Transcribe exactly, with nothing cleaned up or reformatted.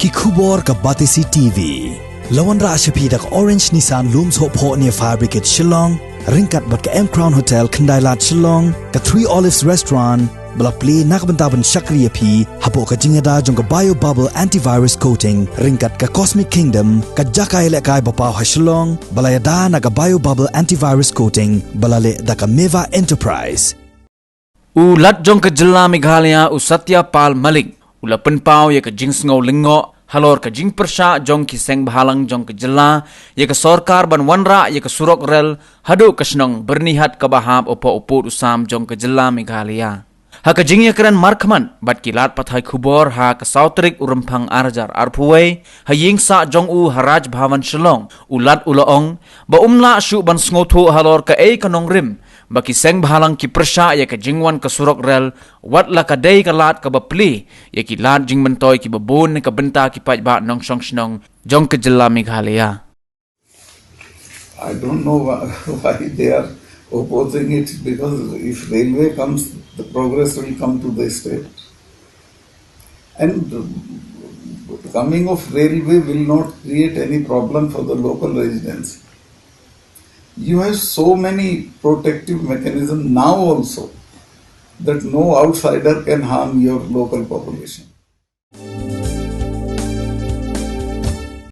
Ki khubor ka Batesi T V. La wanrah sha phi da ka Orange Nissan Lum Sohphoh near Fire Brigade Shillong, ryngkat bad ka M Crown Hotel Khyndailad Shillong, ka Three Olives Restaurant, ba la plie na ka bynta ban shakri ïa phi hapoh ka jingïada jong ka Bio Bubble Antivirus Coating, ryngkat ka Cosmic Kingdom, ka jaka ïalehkai ba paw ha Shillong, ba la ïada na ka Bio Bubble Antivirus Coating, ba la leh da ka Meva Enterprise. U Lat jong ka jylla Meghalaya u Satya Pal Malik u la pynpaw ïa ka jingsngew lyngngoh halor ka jingpyrshah jong ki seng bhalang jong ka jylla ïa ka sorkar ban wanrah ïa ka surok rel haduh ka shnong Byrnihat kaba hap hapoh u pud u sam jong ka jylla Meghalaya. Ha ka jingïakren markhmat bad ki lad pathai khubor ha ka saw tarik u Rymphang arhajar arphew wei ha ïing sah jong u ha Raj Bhavan Shillong, u Lat u la ong ba um lah shuh ban sngewthuh halor kaei ka nongrim ba ki seng bhalang ki pyrshah ïa ka jingwan ka surok rel, wat la ka dei ka lad kaba plie ïa ki lad jingmyntoi kiba bun na ka bynta ki paidbah nongshong shnong jong ka jylla Meghalaya. I don't know why, why they are opposing it, because if railway comes, the progress will come to the state. And the coming of railway will not create any problem for the local residents. You have so many protective mechanisms now also that no outsider can harm your local population.